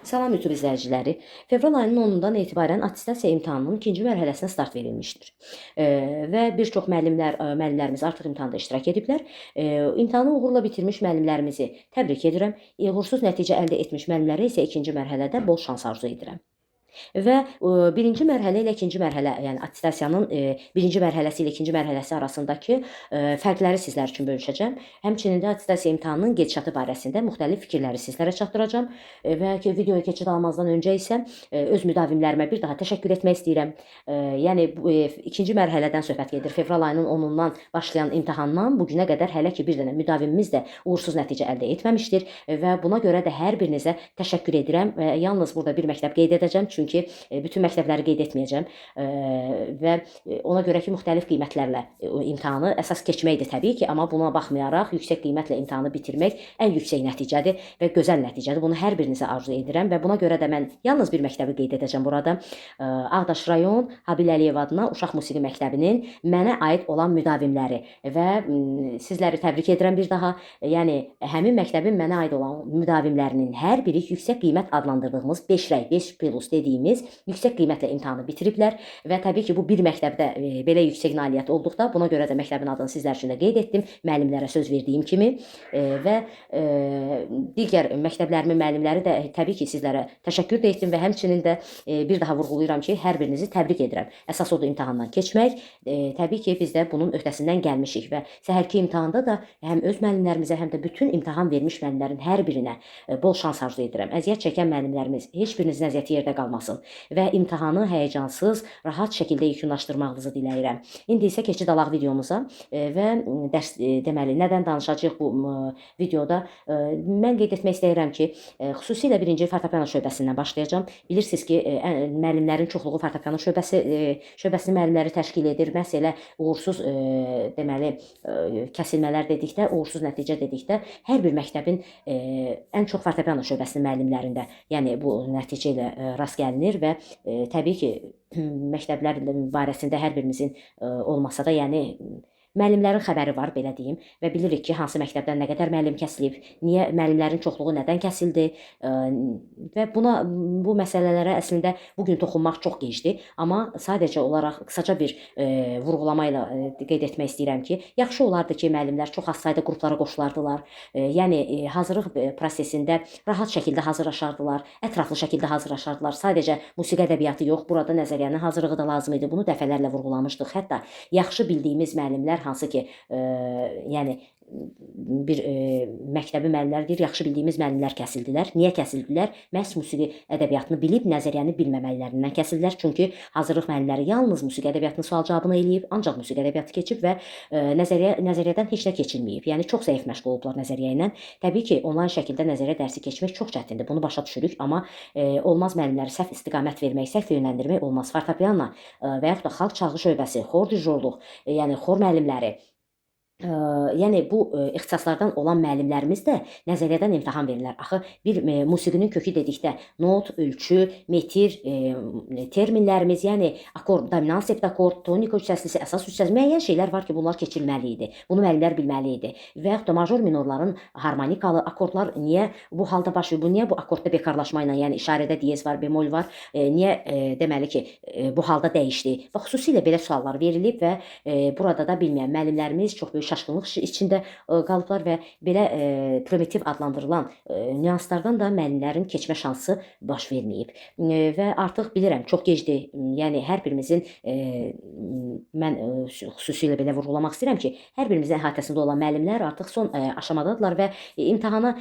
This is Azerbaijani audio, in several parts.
Salam YouTube izləyiciləri. Fevral ayının 10-undan etibarən attestasiya imtahanının ikinci mərhələsinə start verilmişdir. Və bir çox müəllimlər, müəllimlərimiz artıq imtahanda iştirak ediblər. İmtahanı uğurla bitirmiş müəllimlərimizi təbrik edirəm. Uğursuz nəticə əldə etmiş müəllimlərə isə ikinci mərhələdə bol şans arzu edirəm. Və birinci mərhələ ilə ikinci mərhələ, yəni attestasiyanın birinci mərhələsi ilə ikinci mərhələsi arasındakı fərqləri sizlər üçün bölüşəcəm. Həmçinin də attestasiya imtahanının gedişatı barəsində müxtəlif fikirləri sizlərə çatdıracağam. Və ki, videoya keçid almazdan öncə isə öz müdavimlərimə bir daha təşəkkür etmək istəyirəm. Yəni bu ikinci mərhələdən söhbət gedir. Fevral ayının 10-undan başlayan imtahandan bu günə qədər hələ ki bir dənə müdavimimiz də uğursuz nəticə əldə etməmişdir və buna görə də hər birinizə təşəkkür edirəm və yalnız burada bir məktəb qeyd edəcəm, çünki bütün məktəbləri qeyd etməyəcəm və ona görə ki, müxtəlif qiymətlərlə imtahanı əsas keçməkdir təbii ki, amma buna baxmayaraq yüksək qiymətlə imtahanı bitirmək ən yüksək nəticədir və gözəl nəticədir. Bunu hər birinizə arzu edirəm və buna görə də mən yalnız bir məktəbi qeyd edəcəm burada. Ağdaş rayon Habil Əliyev adına Uşaq Musiqi Məktəbinin mənə aid olan müdavimləri və sizləri təbrik edirəm bir daha. Yəni həmin məktəbin mənə aid olan müdavimlərinin hər biri yüksək qiymət adlandırdığımız 5 rəy, 5 plus dediyimiz yüksək qiymətlə imtahanı bitiriblər və təbii ki, bu bir məktəbdə belə yüksək nailiyyət olduqda buna görə də məktəbin adını sizlər üçün də qeyd etdim, müəllimlərə söz verdiyim kimi və digər məktəblərimin müəllimləri də təbii ki, sizlərə təşəkkür də etdim və həmçinin də bir daha vurğulayıram ki, hər birinizi təbrik edirəm. Əsas odur imtahandan keçmək. Təbii ki, biz də bunun öhdəsindən gəlmişik və səhərki imtahanda da həm öz müəllimlərimizə, həm də bütün imtahan vermiş müəllimlərin hər birinə bol şans arzu edirəm. Əziyyət çəkən müəllimlərimiz, heç birinizin əziyyəti yerdə qalmasın və imtahanı həyəcansız, rahat şəkildə yekunlaşdırmağınızı diləyirəm. İndi isə keçid alaq videomuza və dərs deməli nədən danışacağıq bu videoda? Mən qeyd etmək istəyirəm ki, xüsusilə birinci fortepiano şöbəsindən başlayacağam. Bilirsiniz ki, müəllimlərin çoxluğu fortepiano şöbəsinin müəllimləri təşkil edir. Məhz elə uğursuz deməli kəsilmələr dedikdə, uğursuz nəticə dedikdə hər bir məktəbin ən çox fortepiano şöbəsinin müəllimlərində, yəni bu nəticə ilə rast gəlinir və təbii ki, məktəblər barəsində hər birimizin olmasa da, yəni müəllimlərin xəbəri var, belə deyim, və bilirik ki, hansı məktəbdən nə qədər müəllim kəsilib, niyə müəllimlərin çoxluğu nədən kəsildi və buna bu məsələlərə əslində bu gün toxunmaq çox gecdir, amma sadəcə olaraq qısaca bir vurğulama ilə qeyd etmək istəyirəm ki, yaxşı olardı ki, müəllimlər çox az sayda qruplara qoşulardılar. Yəni hazırlıq prosesində rahat şəkildə hazırlaşardılar, ətraflı şəkildə hazırlaşardılar. Sadəcə musiqi ədəbiyyatı yox, burada nəzəriyyənin hazırlığı da lazım idi. Bunu dəfələrlə vurğulamışdıq. Hətta yaxşı bildiyimiz müəllimlər hansı ki, yəni bir məktəbi müəllimlər deyir, yaxşı bildiyimiz müəllimlər kəsildilər. Niyə kəsildilər? Məhz musiqi ədəbiyyatını bilib nəzəriyyəni bilməmələrindən kəsildilər. Çünki hazırlıq müəllimləri yalnız musiqi ədəbiyyatının sual-cavabını eləyib, ancaq musiqi ədəbiyyatı keçib və nəzəriyyədən heç nə keçilməyib. Yəni çox zəif məşğul olublar nəzəriyyə ilə. Təbii ki, onlayn şəkildə nəzəriyyə dərsi keçmək çox çətindir. Bunu başa düşürük, amma olmaz müəllimləri səhv istiqamət vermək, səhv yönləndirmək olmaz. Fortepiano və yaxud da xalq çalğı şöbəsi, xor dirijorluq, yəni xor müəllimləri, yəni bu ixtisaslardan olan müəllimlərimiz də nəzəriyyədən imtahan verirlər. Axı bir musiqinin kökü dedikdə not, ölçü, metir, terminlərimiz, yəni akord, dominant septakord, tonika üç səslisi, əsas üç səslisi, müəyyən şeylər var ki, bunlar keçilməli idi. Bunu müəllimlər bilməli idi. Və yaxud da major minorların harmonikalı akordlar niyə bu halda baş verir? Bu niyə bu akordda bekarlaşma ilə, yəni işarədə diyez var, bemol var, niyə deməli ki, bu halda dəyişdi? Və xüsusilə belə suallar verilib və burada da bilməyən müəllimlərimiz çox böyük şaşqınlıq içində qalıblar və belə primitiv adlandırılan nüanslardan da müəllimlərin keçmə şansı baş verməyib. Və artıq bilirəm, çox gecdir. Yəni hər birimizin mən xüsusilə belə vurğulamaq istəyirəm ki, hər birimizin əhatəsində olan müəllimlər artıq son aşamadadırlar və imtahana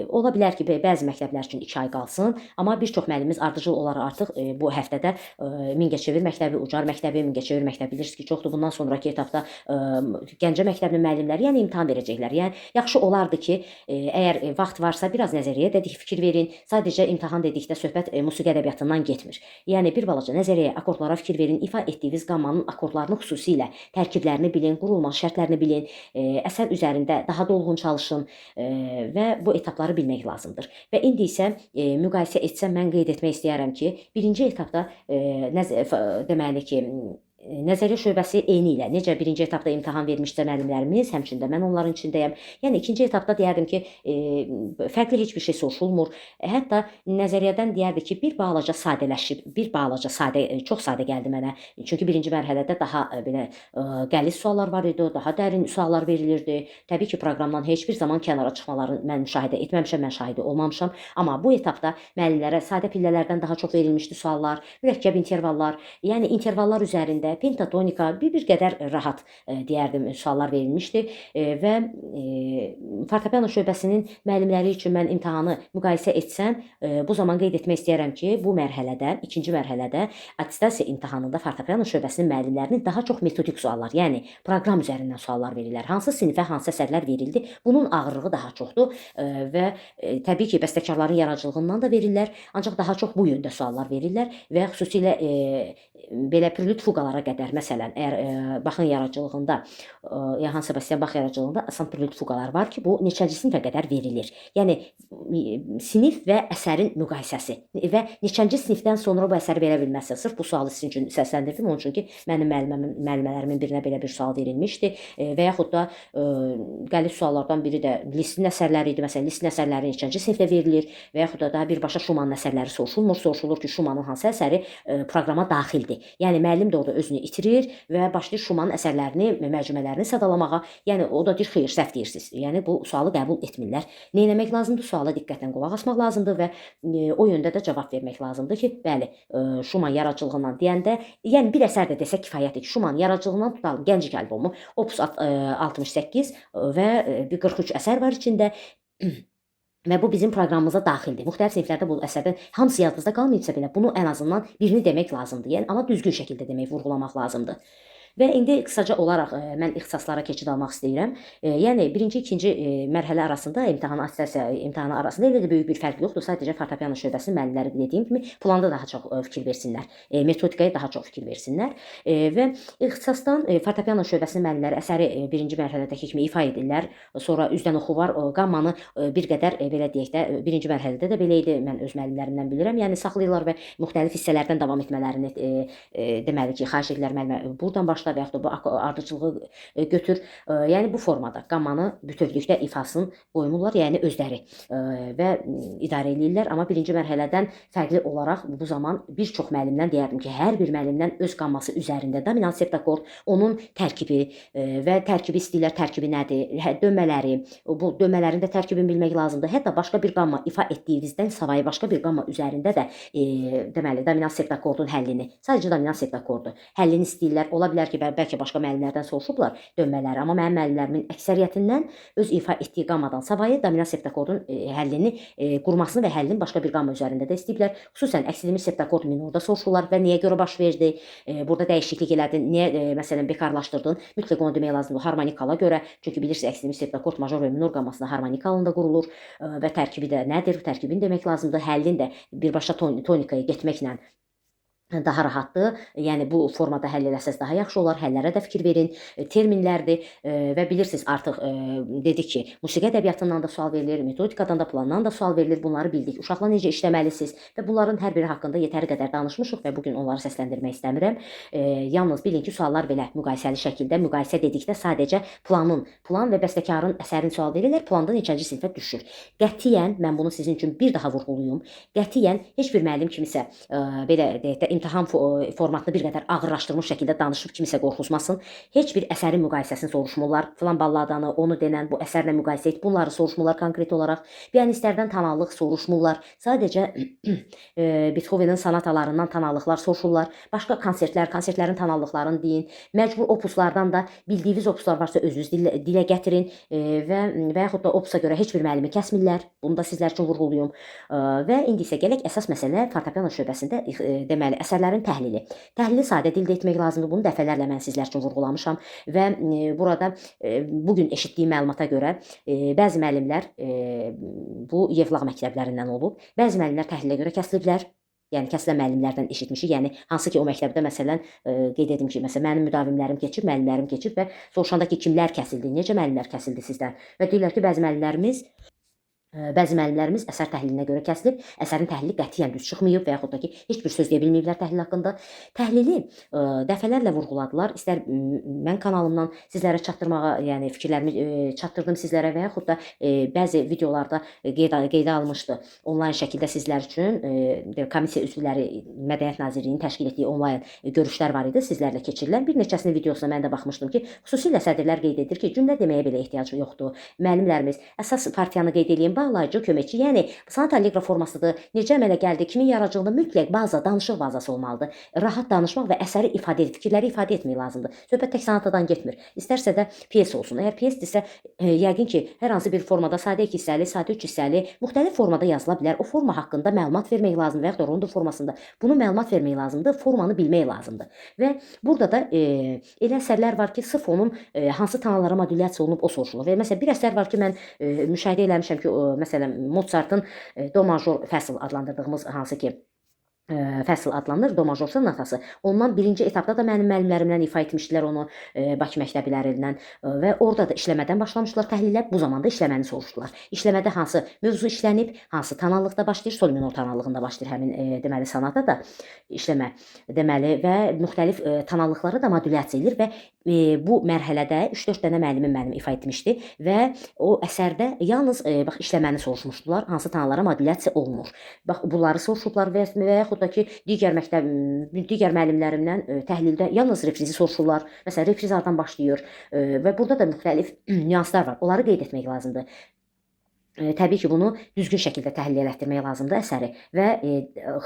ola bilər ki, bəzi məktəblər üçün 2 ay qalsın, amma bir çox müəllimimiz ardıcıl olaraq artıq bu həftədə Mingəçevir məktəbi, Ucar məktəbi, Mingəçevir məktəbi bilirsiniz ki, çoxdur. Bundan sonrakı etapda Gəncə məktəbinin müəllimləri, yəni imtahan verəcəklər. Yəni yaxşı olardı ki, əgər vaxt varsa biraz nəzəriyyəyə də fikir verin. Sadəcə imtahan dedikdə söhbət musiqi ədəbiyyatından getmir. Yəni bir balaca nəzəriyyəyə, akordlara fikir verin. İfa etdiyiniz qammanın akordlarını xüsusilə tərkiblərini bilin, qurulma şərtlərini bilin, əsər üzərində daha dolğun çalışın və bu etapları bilmək lazımdır. Və indi isə müqayisə etsəm mən qeyd etmək istəyərəm ki, birinci etapda deməli ki, Nəzəriyyə şöbəsi eyni ilə necə birinci etapda imtahan vermişsə müəllimlərimiz, həmçinin də mən onların içindəyəm. Yəni ikinci etapda deyərdim ki, fərqli heç bir şey soruşulmur. Hətta nəzəriyyədən deyərdi ki, bir balaca sadələşib, bir balaca sadə, çox sadə gəldi mənə. Çünki birinci mərhələdə daha belə qəliz suallar var idi, daha dərin suallar verilirdi. Təbii ki, proqramdan heç bir zaman kənara çıxmalarını mən müşahidə etməmişəm, mən şahidi olmamışam. Amma bu etapda müəllimlərə sadə pillələrdən daha çox verilmişdi suallar, mürəkkəb intervallar, yəni intervallar üzərində pentatonika bir qədər rahat deyərdim suallar verilmişdi və fortepiano şöbəsinin müəllimləri üçün mən imtahanı müqayisə etsəm, bu zaman qeyd etmək istəyirəm ki, bu mərhələdə, ikinci mərhələdə attestasiya imtahanında fortepiano şöbəsinin müəllimlərinin daha çox metodik suallar, yəni proqram üzərindən suallar verirlər. Hansı sinifə hansı əsərlər verildi, bunun ağırlığı daha çoxdur və təbii ki, bəstəkarların yaradıcılığından da verirlər, ancaq daha çox bu yöndə suallar verirlər və xüsusilə belə prelüd fuqalara qədər, məsələn, əgər Baxın yaradıcılığında, Johann Sebastian Bach yaradıcılığında asan prelüd fuqalar var ki, bu neçənci sinifə qədər verilir. Yəni sinif və əsərin müqayisəsi və neçənci sinifdən sonra bu əsəri verə bilməzsiniz. Sırf bu sualı sizin üçün səsləndirdim, onun üçün ki, mənim müəllimələrimin birinə belə bir sual verilmişdi və yaxud da qəliz suallardan biri də Listin əsərləri idi. Məsələn, Listin əsərləri neçənci sinifdə verilir və yaxud da daha birbaşa Şumanın əsərləri soruşulmur. Soruşulur ki, Şumanın hansı əsəri proqrama daxildir. Yəni müəllim də orada özünü itirir və başlayır Şumanın əsərlərini, mərcümələrini sadalamağa. Yəni o da deyir, xeyr, səhv deyirsiniz. Yəni bu sualı qəbul etmirlər. Nə etmək lazımdır? Suala diqqətlə qulaq asmaq lazımdır və o yöndə də cavab vermək lazımdır ki, bəli, Şuman yaradıcılığından deyəndə, yəni bir əsər də desək kifayətdir ki, Şuman yaradıcılığından tutalım Gənclik albomu, Opus 68 və bir 43 əsər var içində. Və bu bizim proqramımıza daxildir. Müxtəlif siniflərdə bu əsərdən hamısı yadınızda qalmayıbsa belə bunu ən azından birini demək lazımdır. Yəni amma düzgün şəkildə demək, vurğulamaq lazımdır. Və indi qısaca olaraq mən ixtisaslara keçid almaq istəyirəm. Yəni birinci, ikinci mərhələ arasında imtahan attestasiya imtahanı arasında elə də böyük bir fərq yoxdur. Sadəcə fortepiano şöbəsinin müəllimləri dediyim kimi planda daha çox fikir versinlər. Metodikaya daha çox fikir versinlər. Və ixtisasdan fortepiano şöbəsinin müəllimləri əsəri birinci mərhələdəki kimi ifa edirlər. Sonra üzdən oxu var. Qammanı bir qədər belə deyək də birinci mərhələdə də belə idi. Mən öz müəllimlərimdən bilirəm. Yəni saxlayırlar və müxtəlif hissələrdən davam etmələrini deməli ki, xahiş edirlər müəllimə buradan başla və yaxud da bu ardıcılığı götür. Yəni bu formada qammanı bütövlükdə ifasını qoymurlar, yəni özləri və idarə eləyirlər. Amma birinci mərhələdən fərqli olaraq bu zaman bir çox müəllimdən deyərdim ki, hər bir müəllimdən öz qamması üzərində dominant septakord, onun tərkibi və tərkibi istəyirlər, tərkibi nədir, dönmələri, bu dönmələrin də tərkibini bilmək lazımdır. Hətta başqa bir qamma ifa etdiyinizdən savayı başqa bir qamma üzərində də deməli dominant septakordun həllini, sadəcə dominant septakordu həllini istəyirlər. Ola bilər ki, bəlkə başqa müəllimlərdən soruşublar dönmələri, amma mənim müəllimlərimin əksəriyyətindən öz ifa etdiyi qammadan savayı dominant septakordun həllini qurmasını və həllini başqa bir qamma üzərində də istəyiblər. Xüsusən əksilmiş septakord minorda soruşurlar və niyə görə baş verdi, burada dəyişiklik elədin, niyə məsələn bekarlaşdırdın, mütləq onu demək lazımdır harmonikala görə, çünki bilirsiniz əksilmiş septakord major və minor qammasında harmonik halında qurulur və tərkibi də nədir, tərkibini demək lazımdır, həllin də birbaşa tonikaya getməklə daha rahatdır. Yəni bu formada həll eləsəz daha yaxşı olar. Həllərə də fikir verin. Terminlərdir və bilirsiniz artıq dedik ki, musiqi ədəbiyyatından da sual verilir, metodikadan da, plandan da sual verilir. Bunları bildik. Uşaqla necə işləməlisiniz və bunların hər biri haqqında yetəri qədər danışmışıq və bu gün onları səsləndirmək istəmirəm. Yalnız bilin ki, suallar belə müqayisəli şəkildə, müqayisə dedikdə sadəcə plan və bəstəkarın əsərin sual verirlər, planda neçənci sinifə düşür. Qətiyyən mən bunu sizin üçün bir daha vurğulayım. Qətiyyən heç bir müəllim kimisə belə deyək də imtahan formatını bir qədər ağırlaşdırmış şəkildə danışıb kimisə qorxuzmasın. Heç bir əsərin müqayisəsini soruşmurlar. Filan balladanı, onu denən bu əsərlə müqayisə et. Bunları soruşmurlar konkret olaraq. Piyanistlərdən tanallıq soruşmurlar. Sadəcə Beethovenin sonatalarından tanallıqlar soruşurlar. Başqa konsertlər, konsertlərin tanallıqlarını deyin. Məcbur opuslardan da bildiyiniz opuslar varsa özünüz dilə gətirin və yaxud da opusa görə heç bir müəllimi kəsmirlər. Bunu da sizlər üçün vurğulayım. Və indi isə gələk əsas məsələ fortepiano şöbəsində deməli əsərlərin təhlili. Təhlili sadə dildə etmək lazımdır. Bunu dəfələrlə mən sizlər üçün vurğulamışam və burada bugün eşitdiyim məlumata görə bəzi müəllimlər bu Yevlax məktəblərindən olub. Bəzi müəllimlər təhlilə görə kəsiliblər. Yəni kəsilən müəllimlərdən eşitmişik. Yəni hansı ki o məktəbdə məsələn qeyd edim ki, məsələn mənim müdavimlərim keçib, müəllimlərim keçib və soruşanda ki, kimlər kəsildi, necə müəllimlər kəsildi sizdən? Və deyirlər ki, bəzi müəllimlərimiz Bəzi müəllimlərimiz əsər təhlilinə görə kəsilib, əsərin təhlili qətiyyən düz çıxmayıb və yaxud da ki, heç bir söz deyə bilməyiblər təhlil haqqında. Təhlili dəfələrlə vurğuladılar. İstər mən kanalımdan sizlərə çatdırmağa, yəni fikirlərimi çatdırdım sizlərə və yaxud da bəzi videolarda qeydə almışdı. Onlayn şəkildə sizlər üçün komissiya üzvləri Mədəniyyət Nazirliyinin təşkil etdiyi onlayn görüşlər var idi, sizlərlə keçirilən. Bir neçəsinin videosuna mən də baxmışdım ki, xüsusilə sədrlər qeyd edir ki, cümlə deməyə belə ehtiyac yoxdur. Müəllimlərimiz əsas partiyanı qeyd eləyin, bağlayıcı, köməkçi, yəni sonata allegro formasıdır. Necə əmələ gəldi, kimin yaradıcılığında mütləq baza, danışıq bazası olmalıdır. Rahat danışmaq və əsəri ifadə edib, fikirləri ifadə etmək lazımdır. Söhbət tək sonatadan getmir. İstərsə də pyes olsun. Əgər pyesdirsə, yəqin ki, hər hansı bir formada sadə 2 hissəli, sadə 3 hissəli, müxtəlif formada yazıla bilər. O forma haqqında məlumat vermək lazımdır və yaxud da rondo formasında bunu məlumat vermək lazımdır, formanı bilmək lazımdır. Və burada da elə əsərlər var ki, sırf onun hansı tanalara modulyasiya olunub o soruşulur. Və məsələn bir əsər var ki, mən müşahidə eləmişəm ki, məsələn Mozartın do major fəsil adlandırdığımız hansı ki fəsil adlanır, do major sonatası. Ondan birinci etapda da mənim müəllimlərimlə ifa etmişdilər onu Bakı məktəblərindən və orada da işləmədən başlamışdılar təhlilə. Bu zamanda işləməni soruşdular. İşləmədə hansı mövzu işlənib, hansı tonallıqda başlayır, sol minor tonallığında başlayır həmin deməli sonata da işləmə deməli və müxtəlif tonallıqları da modulyasiya edir və bu mərhələdə 3-4 dənə müəllimim mənim ifa etmişdi və o əsərdə yalnız bax işləməni soruşmuşdular, hansı tonallara modulyasiya olunur. Bax bunları soruşublar və yaxud da ki, digər məktəb digər müəllimlərimdən təhlildə yalnız reprizi soruşurlar. Məsələn, repriz hardan başlayır və burada da müxtəlif nüanslar var. Onları qeyd etmək lazımdır. Təbii ki, bunu düzgün şəkildə təhlil elətdirmək lazımdır əsəri və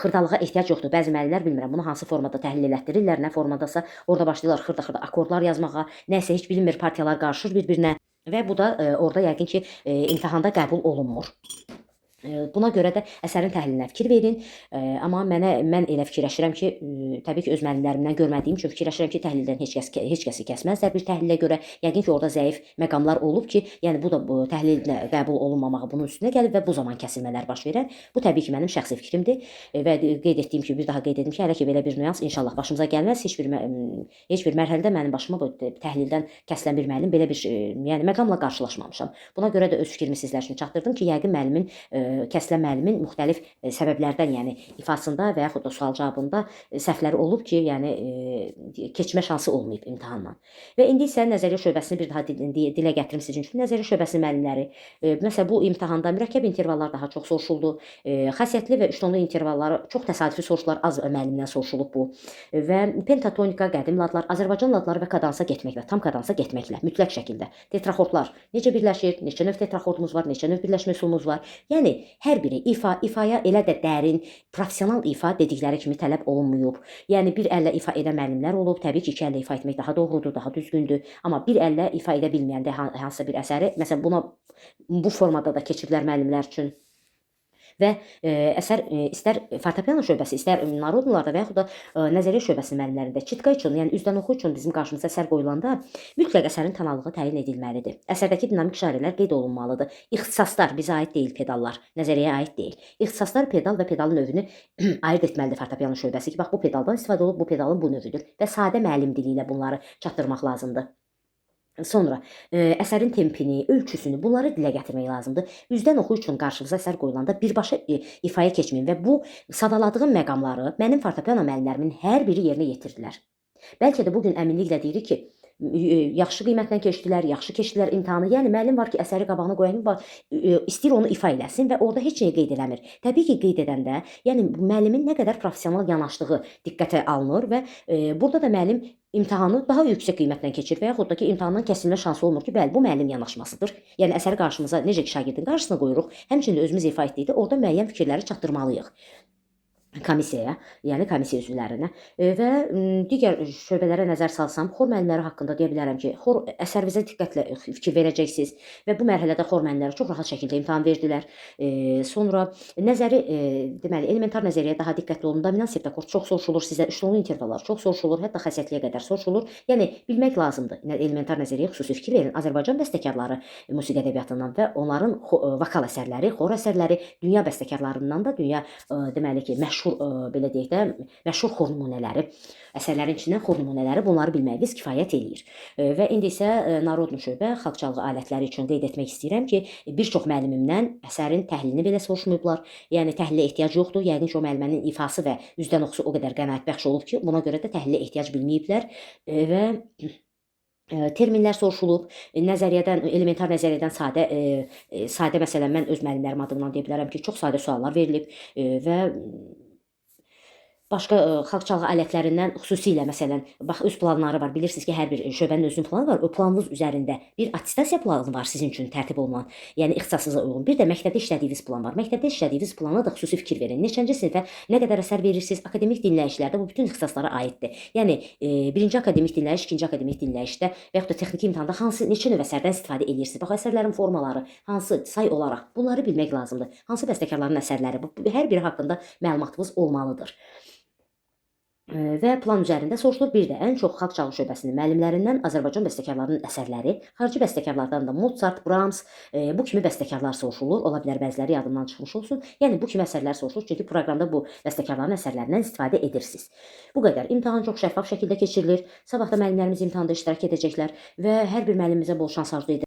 xırdalığa ehtiyac yoxdur. Bəzi müəllimlər bilmirəm bunu hansı formada təhlil elətdirirlər, nə formadasa orada başlayırlar xırda-xırda akordlar yazmağa, nəsə heç bilinmir, partiyalar qarışır bir-birinə və bu da orada yəqin ki, imtahanda qəbul olunmur. Buna görə də əsərin təhlilinə fikir verin. Amma mən elə fikirləşirəm ki, təbii ki, öz müəllimlərimdən görmədiyim üçün fikirləşirəm ki, təhlildən heç kəsi kəsməzlər bir təhlilə görə. Yəqin ki, orada zəif məqamlar olub ki, yəni bu da bu təhlillə qəbul olunmamağı bunun üstünə gəlib və bu zaman kəsilmələr baş verər. Bu təbii ki, mənim şəxsi fikrimdir və qeyd etdiyim kimi bir daha qeyd edim ki, hələ ki belə bir nüans inşallah başımıza gəlməz. Heç bir mərhələdə mənim başıma bu təhlildən kəsilən bir müəllim belə bir yəni məqamla qarşılaşmamışam. Buna görə də öz fikrimi sizlər üçün çatdırdım ki, yəqin müəllimin kəsilən müəllimin müxtəlif səbəblərdən, yəni ifasında və yaxud da sual-cavabında səhvləri olub ki, yəni keçmə şansı olmayıb imtahandan. Və indi isə nəzəriyyə şöbəsini bir daha dilə gətirim sizin üçün. Nəzəriyyə şöbəsinin müəllimləri, məsələn bu imtahanda mürəkkəb intervallar daha çox soruşuldu. Xasiyyətli və üçtonlu intervalları çox təsadüfi soruşdular, az müəllimdən soruşulub bu. Və pentatonika, qədim ladlar, Azərbaycan ladları və kadansa getməklə, tam kadansa getməklə mütləq şəkildə. Tetraxordlar necə birləşir, neçə növ tetraxordumuz var, neçə növ birləşmə üsulumuz var. Yəni hər biri ifaya elə də dərin, professional ifa dedikləri kimi tələb olunmayıb. Yəni bir əllə ifa edən müəllimlər olub, təbii ki, iki əllə ifa etmək daha doğrudur, daha düzgündür. Amma bir əllə ifa edə bilməyəndə hansısa bir əsəri, məsələn buna bu formada da keçiblər müəllimlər üçün. Və əsər istər fortepiano şöbəsi, istər narodnularda və yaxud da nəzəriyyə şöbəsinin müəllimlərində çitka üçün, yəni üzdən oxu üçün bizim qarşımıza əsər qoyulanda mütləq əsərin tonallığı təyin edilməlidir. Əsərdəki dinamik işarələr qeyd olunmalıdır. İxtisaslar bizə aid deyil, pedallar, nəzəriyyəyə aid deyil. İxtisaslar pedal və pedalın növünü ayırd etməlidir fortepiano şöbəsi ki, bax bu pedaldan istifadə olub, bu pedalın bu növüdür və sadə müəllim dili ilə bunları çatdırmaq lazımdır. Sonra əsərin tempini, ölçüsünü, bunları dilə gətirmək lazımdır. Üzdən oxu üçün qarşınıza əsər qoyulanda birbaşa ifaya keçməyin və bu sadaladığım məqamları mənim fortepiano müəllimlərimin hər biri yerinə yetirdilər. Bəlkə də bu gün əminliklə deyirik ki, yaxşı qiymətlə keçdilər, yaxşı keçdilər imtahanı. Yəni müəllim var ki, əsəri qabağına qoyan var, istəyir onu ifa eləsin və orada heç nəyi qeyd eləmir. Təbii ki, qeyd edəndə, yəni müəllimin nə qədər professional yanaşdığı diqqətə alınır və burada da müəllim imtahanı daha yüksək qiymətlə keçir və yaxud da ki, imtahandan kəsilmə şansı olmur ki, bəli, bu müəllim yanaşmasıdır. Yəni əsəri qarşımıza necə ki şagirdin qarşısına qoyuruq, həmçinin də özümüz ifa etdikdə orada müəyyən fikirləri çatdırmalıyıq komissiyaya, yəni komissiya üzvlərinə və digər şöbələrə nəzər salsam, xor müəllimləri haqqında deyə bilərəm ki, xor əsərinizə diqqətlə fikir verəcəksiniz və bu mərhələdə xor müəllimləri çox rahat şəkildə imtahan verdilər. Sonra nəzəri, deməli, elementar nəzəriyyəyə daha diqqətli olun. Dominant septakord çox soruşulur sizə, üçtonlu intervallar çox soruşulur, hətta xasiyyətliyə qədər soruşulur. Yəni bilmək lazımdır. Elementar nəzəriyyəyə xüsusi fikir verin. Azərbaycan bəstəkarları musiqi ədəbiyyatından və onların vokal əsərləri, xor əsərləri, dünya bəstəkarlarından da dünya deməli ki, məşhur məşhur belə deyək də, məşhur xor nümunələri, əsərlərin içindən xor nümunələri, bunları bilməyiniz kifayət eləyir. Və indi isə narodnu şöbə xalq çalğı alətləri üçün qeyd etmək istəyirəm ki, bir çox müəllimimdən əsərin təhlilini belə soruşmayıblar. Yəni təhlilə ehtiyac yoxdur. Yəqin ki, o müəllimənin ifası və üzdən oxusu o qədər qənaətbəxş olub ki, buna görə də təhlilə ehtiyac bilməyiblər və terminlər soruşulub, nəzəriyyədən, elementar nəzəriyyədən sadə sadə məsələn mən öz müəllimlərim adından deyə bilərəm ki, çox sadə suallar verilib və başqa xalq çalğı alətlərindən xüsusilə məsələn, bax öz planları var. Bilirsiniz ki, hər bir şöbənin özünün planı var. O planınız üzərində bir attestasiya planı var sizin üçün tərtib olunan, yəni ixtisasınıza uyğun. Bir də məktəbdə işlədiyiniz plan var. Məktəbdə işlədiyiniz plana da xüsusi fikir verin. Neçənci sinifə nə qədər əsər verirsiniz? Akademik dinləyişlərdə bu bütün ixtisaslara aiddir. Yəni birinci akademik dinləyiş, ikinci akademik dinləyişdə və yaxud da texniki imtahanda hansı neçə növ əsərdən istifadə edirsiniz? Bax əsərlərin formaları, hansı say olaraq bunları bilmək lazımdır. Hansı bəstəkarların əsərləri, bu hər biri haqqında məlumatınız olmalıdır. Və plan üzərində soruşulur. Bir də ən çox xalq çalğı şöbəsinin müəllimlərindən Azərbaycan bəstəkarlarının əsərləri, xarici bəstəkarlardan da Mozart, Brahms, bu kimi bəstəkarlar soruşulur. Ola bilər bəziləri yadımdan çıxmış olsun. Yəni bu kimi əsərlər soruşulur, çünki proqramda bu bəstəkarların əsərlərindən istifadə edirsiniz. Bu qədər. İmtahan çox şəffaf şəkildə keçirilir. Sabah da müəllimlərimiz imtahanda iştirak edəcəklər və hər bir müəllimimizə bol şans arzu edirəm.